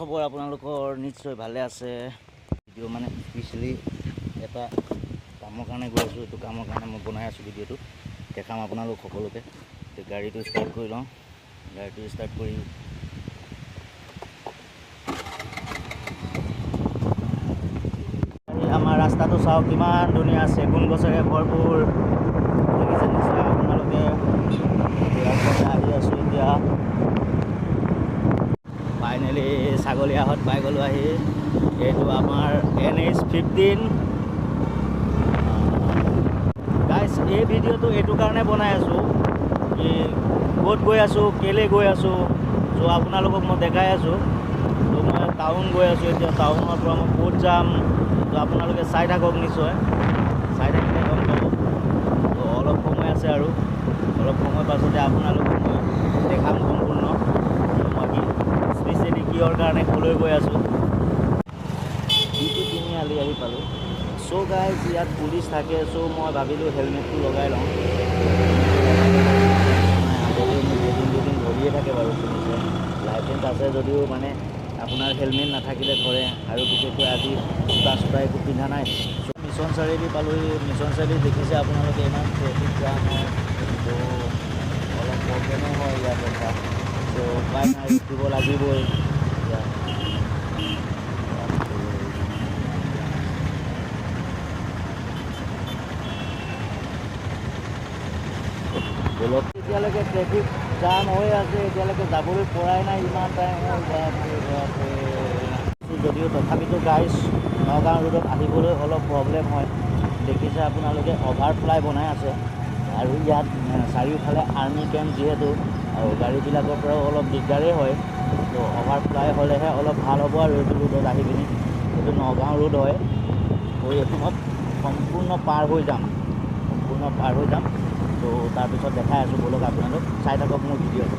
খবৰ আপোনালোকৰ নিশ্চয় ভালে আছে। ভিডিঅ' মানে স্পেচিয়েলি এটা কামৰ কাৰণে গৈ আছোঁ, এইটো কামৰ কাৰণে মই বনাই আছোঁ ভিডিঅ'টো, দেখাম আপোনালোক সকলোকে। গাড়ীটো ষ্টাৰ্ট কৰি লওঁ, গাড়ীটো ষ্টাৰ্ট কৰি আমাৰ ৰাস্তাটো চাওক কিমান ধুনীয়া, চেগুন গছেৰে ভৰপূৰ। দেখিছে নিশ্চয় আপোনালোকে। আহি আছোঁ এতিয়া ফাইনেলি ছাগলীয়াহঁত পাই গ'লোঁ আহি। এইটো আমাৰ NH 15। গাইছ, এই ভিডিঅ'টো এইটো কাৰণে বনাই আছোঁ কি ক'ত গৈ আছোঁ, কেলৈ গৈ আছোঁ, চ' আপোনালোকক মই দেখাই আছোঁ। ত' মই টাউন গৈ আছোঁ এতিয়া, টাউনৰ পৰা মই ক'ত যাম তো আপোনালোকে চাই থাকক, নিশ্চয় চাই থাকিলে গম পাব। তো অলপ সময় আছে আৰু অলপ সময় পাছতে আপোনালোকক মই দেখাম সম্পূৰ্ণ মই কি স্পেচিয়েলি কিহৰ কাৰণে ক'লৈ গৈ আছোঁ। বিটি তিনিআলি আহি পালোঁ। চ' গাইজ, ইয়াত পুলিচ থাকে, চ' মই ভাবিলোঁ হেলমেটটো লগাই লওঁ। আগতে মোক এদিন দুদিন ধৰিয়ে থাকে বাৰু পুলিচে, লাইচেঞ্চ আছে যদিও মানে আপোনাৰ হেলমেট নাথাকিলে ধৰে। আৰু বিশেষকৈ আজি জোতা চোতা একো পিন্ধা নাই। চ' মিছন চাৰিআলি পালোহি। মিছন চাৰিআলি দেখিছে আপোনালোকে ইমান ট্ৰেফিক জাম হয়, ত' অলপ প্ৰব্লেমো হয় ইয়াত ৰখা। চ' উপায় নাই, ৰখিব লাগিবই। এতিয়া বলক, এতিয়ালৈকে ট্ৰেফিক জাম হৈ আছে, এতিয়ালৈকে যাবলৈ পৰাই নাই, ইমান টাইম হ'ল। বাপৰে বাপৰে। যদিও তথাপিতো গাইজ নগাঁও ৰোডত আহিবলৈ অলপ প্ৰব্লেম হয়। দেখিছে আপোনালোকে অভাৰফ্লাই বনাই আছে আৰু ইয়াত চাৰিওফালে আৰ্মি কেম্প যিহেতু, আৰু গাড়ীবিলাকৰ পৰাও অলপ দিগদাৰেই হয়। ত' অভাৰফ্লাই হ'লেহে অলপ ভাল হ'ব আৰু এইটো ৰোডত আহি পিনি। এইটো নগাঁও ৰোড হয়, ত' এইটো মই সম্পূৰ্ণ পাৰ হৈ যাম, সম্পূৰ্ণ পাৰ হৈ যাম। ত' তাৰপিছত দেখাই আছোঁ, ব'লক আপোনালোক চাই থাকক মোৰ ভিডিঅ'টো।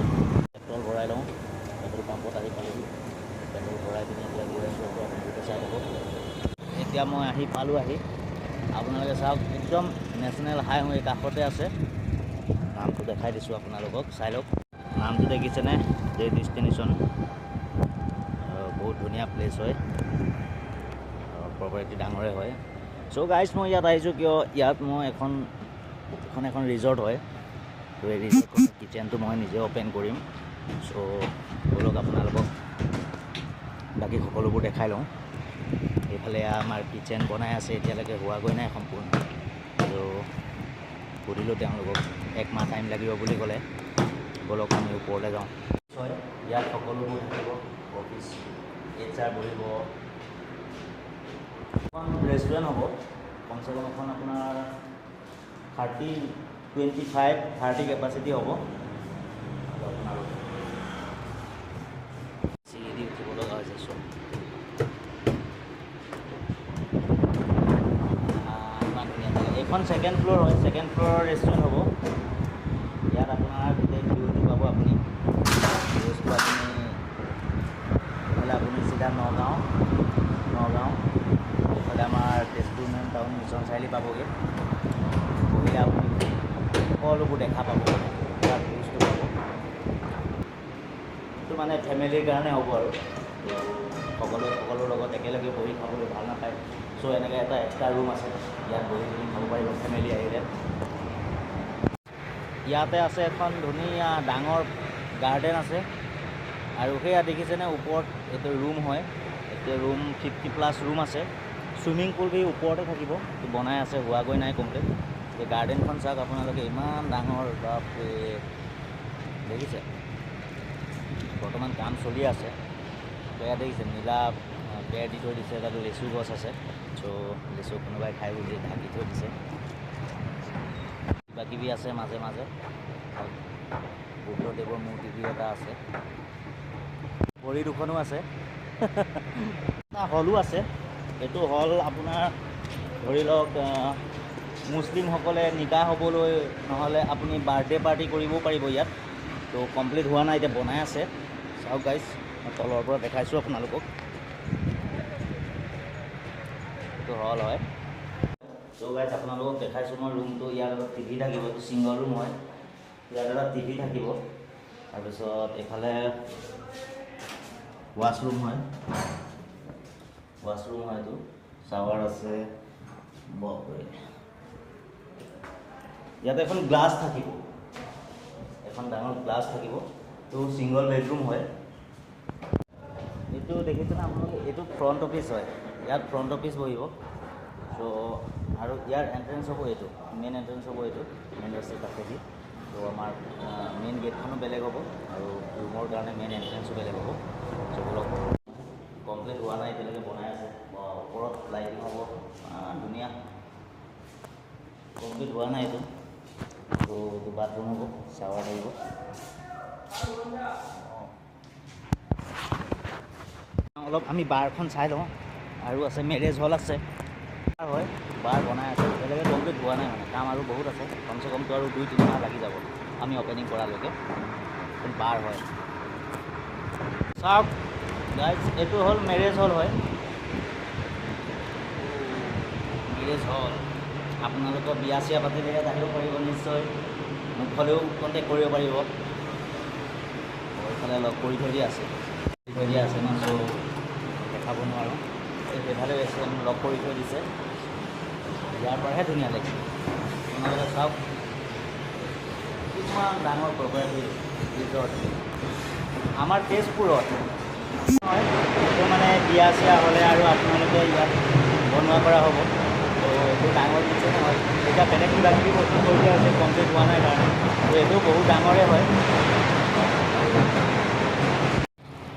পেট্ৰল ভৰাই লওঁ, পেট্ৰল পাম্পত আহি পালোহি। পেট্ৰল ভৰাই পিনি এতিয়া গৈ আছোঁ, আপোনালোকে চাই থাকক। এতিয়া মই আহি পালোঁ আহি, আপোনালোকে চাওক একদম নেশ্যনেল হাইৱে কাষতে আছে। নামটো দেখাই দিছোঁ আপোনালোকক, চাই লওক। নামটো দেখিছেনে? J destination. বহুত ধুনীয়া প্লেচ হয়, প্ৰপাৰ্টি ডাঙৰে হয়। চ' গাইজ, মই ইয়াত আহিছোঁ কিয়, ইয়াত মই এখন এখন এখন ৰিজৰ্ট হয়। ত' এই ৰিজৰ্টখনৰ কিটচেনটো মই নিজে অ'পেন কৰিম। চ' ব'লক আপোনালোকক বাকী সকলোবোৰ দেখাই লওঁ। এইফালে আমাৰ কিটচেন বনাই আছে, এতিয়ালৈকে হোৱাগৈ নাই সম্পূৰ্ণ। ত' সুধিলোঁ তেওঁলোকক, এক মাহ টাইম লাগিব বুলি ক'লে। ব'লক আমি ওপৰলৈ যাওঁ। হয়, ইয়াত সকলোবোৰ থাকিব, অফিচ, HR বহিব। এখন ৰেষ্টুৰেণ্ট হ'ব, কমচে কম এখন আপোনাৰ 30, 25, 30 কেপাচিটি হ'ব। আৰু আপোনালোকে চিৰি দি উঠিব লগা হৈছে। চব ইমান ধুনীয়া জেগা। এইখন ছেকেণ্ড ফ্ল'ৰ হয়, ছেকেণ্ড ফ্ল'ৰৰ ৰেষ্টুৰেণ্ট হ'ব। ইয়াত আপোনাৰ গোটেই ভিউটো পাব আপুনি। ভিউজটো আপুনি এইফালে আপুনি চিধা নগাঁও, নগাঁও এইফালে আমাৰ তেজপুৰ মেইন টাউন মিছন চাৰিআলি পাবগৈ। বহিলে আপুনি সকলোবোৰ দেখা পাব, তাৰ ভিউজটো পাব। এইটো মানে ফেমিলিৰ কাৰণে হ'ব আৰু সকলোৱে সকলোৰ লগত একেলগে বহি খাবলৈ ভাল নাপায়। চ' এনেকৈ এটা এক্সট্ৰা ৰুম আছে, ইয়াত বহি পিনি খাব পাৰিব ফেমিলি আহিলে। ইয়াতে আছে এখন ধুনীয়া ডাঙৰ গাৰ্ডেন আছে। আৰু সেয়া দেখিছেনে ওপৰত এইটো ৰুম হয়, এইটো ৰুম 50+ ৰুম আছে। চুইমিং পুল বি ওপৰতে থাকিব, বনাই আছে, হোৱাগৈ নাই কমপ্লিট। এই গাৰ্ডেনখন চাওক আপোনালোকে, ইমান ডাঙৰ, বাপৰে দেখিছে। বৰ্তমান কাম চলি আছে। এয়া দেখিছে নীলা বেৰ দি থৈ দিছে, তাত লেচু গছ আছে। চ' লেচু কোনোবাই খাই বুলি ঢাকি থৈ দিছে। কিবা কিবি আছে মাজে মাজে। বুদ্ধদেৱৰ মূৰ্তি এটা আছে, ভৰি দুখনো আছে, এটা হলো আছে। এইটো হল আপোনাৰ ধৰি লওক মুছলিমসকলে নিকাহ হ'বলৈ, নহ'লে আপুনি বাৰ্থডে পাৰ্টি কৰিবও পাৰিব ইয়াত। ত' কমপ্লিট হোৱা নাই, এতিয়া বনাই আছে। চাওক গাইজ, মই তলৰ পৰা দেখাইছোঁ আপোনালোকক। এইটো হল হয়। চ' গাইজ, আপোনালোকক দেখাইছোঁ মই ৰুমটো। ইয়াত এটা টিভি থাকিব, এইটো ছিংগল ৰুম হয়। ইয়াত এটা টিভি থাকিব। তাৰপিছত এইফালে ৱাছৰুম হয়, ৱাছৰুম হয় এইটো, শ্বাৱাৰ আছে। বাপৰে, ইয়াতে এখন গ্লাছ থাকিব, এখন ডাঙৰ গ্লাছ থাকিব। তো ছিংগল বেডৰুম হয়। এইটো দেখিছেনে আপোনালোকে? এইটো ফ্ৰণ্ট অফিচ হয়, ইয়াত ফ্ৰণ্ট অফিচ বহিব। চ' আৰু ইয়াৰ এণ্ট্ৰেঞ্চ হ'ব এইটো, মেইন এণ্ট্ৰেঞ্চ হ'ব এইটো, মেইন ৰাস্তাৰ কাষেদি। ত' আমাৰ মেইন গেটখনো বেলেগ হ'ব আৰু ৰুমৰ কাৰণে মেইন এণ্ট্ৰেঞ্চো বেলেগ হ'ব। চ' বলক, কমপ্লিট হোৱা নাই এতিয়ালৈকে, বনাই আছে। ওপৰত লাইটিং হ'ব, ধুনীয়া। কমপ্লিট হোৱা নাই এইটো। ত' এইটো বাথৰুম হ'ব, শ্বাৱাৰ থাকিব। অলপ আমি বাৰখন চাই লওঁ। আৰু আছে মেৰেজ হল আছে, বাৰ হয়, বাৰ বনাই আছে, এতিয়ালৈকে কমপ্লিট হোৱা নাই, মানে কাম আৰু বহুত আছে। কমচে কমটো আৰু 2-3 মাহ লাগি যাব আমি অ'পেনিং কৰালৈকে। বাৰ হয়, চাওক গাইজ, এইটো হ'ল মেৰেজ হল হয়, মেৰেজ হল। আপোনালোকৰ বিয়া চিয়া পাতিলে ইয়াত আহিব পাৰিব নিশ্চয়, মোক হ'লেও কণ্টেক্ট কৰিব পাৰিব। এইফালে লগ কৰি থৈ দিয়া আছে, থৈ দিয়া আছে ন, চ' দেখাব নোৱাৰোঁ। এই সেইফালেও এ চি এম লক কৰি থৈ দিছে। ইয়াৰ পৰাহে ধুনীয়া লাগিছে। আপোনালোকে চাওক, কিমান ডাঙৰ প্ৰপাৰ্টি ৰিজৰ্ট আমাৰ তেজপুৰত হয় এইটো। মানে বিয়া চিয়া হ'লে আৰু আপোনালোকে ইয়াত বনোৱা কৰা হ'ব। ত' এইটো ডাঙৰ কিটচেন হয়। এতিয়া বেলেগ কিবা কিবি বস্তু কৰি দিয়া হৈছে, কমপ্লিট হোৱা নাই কাৰণে। ত' এইটো বহুত ডাঙৰে হয়।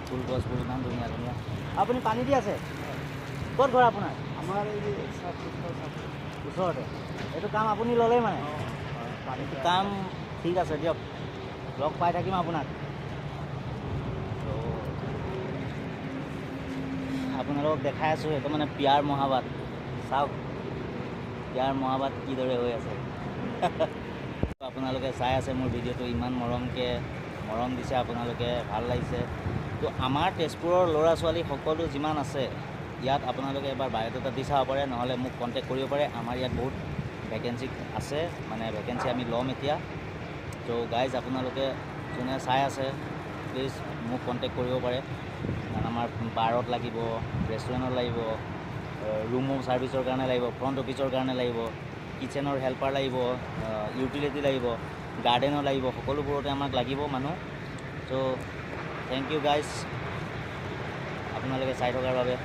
ফুল গছবোৰ ইমান ধুনীয়া ধুনীয়া। আপুনি পানী দি আছে? ক'ত ঘৰ আপোনাৰ? আমাৰ এই যে ওচৰতে। এইটো কাম আপুনি ল'লেই মানে এইটো কাম। ঠিক আছে দিয়ক, লগ পাই থাকিম আপোনাক। ত' আপোনালোকক দেখাই আছোঁ, এইটো মানে পিয়াৰ মহাবাত। চাওক পিয়াৰ মহাবাত কিদৰে হৈ আছে। আপোনালোকে চাই আছে মোৰ ভিডিঅ'টো, ইমান মৰমকৈ মৰম দিছে আপোনালোকে, ভাল লাগিছে। তো আমাৰ তেজপুৰৰ ল'ৰা ছোৱালী সকলো যিমান আছে ইয়াত, আপোনালোকে এবাৰ বায়'ডাটা দি চাব পাৰে, নহ'লে মোক কণ্টেক্ট কৰিব পাৰে। আমাৰ ইয়াত বহুত ভেকেঞ্চি আছে, মানে ভেকেঞ্চি আমি ল'ম এতিয়া। ত' গাইজ, আপোনালোকে যোনে চাই আছে, প্লিজ মোক কণ্টেক্ট কৰিব পাৰে, কাৰণ আমাৰ বাৰত লাগিব, ৰেষ্টুৰেণ্টত লাগিব, ৰুমৰ ছাৰ্ভিচৰ কাৰণে লাগিব, ফ্ৰণ্ট অফিচৰ কাৰণে লাগিব, কিটচেনৰ হেল্পাৰ লাগিব, ইউটিলিটি লাগিব, গাৰ্ডেনৰ লাগিব, সকলোবোৰতে আমাক লাগিব মানুহ। চ' thank U guys, আপোনালোকে চাই থকাৰ বাবে।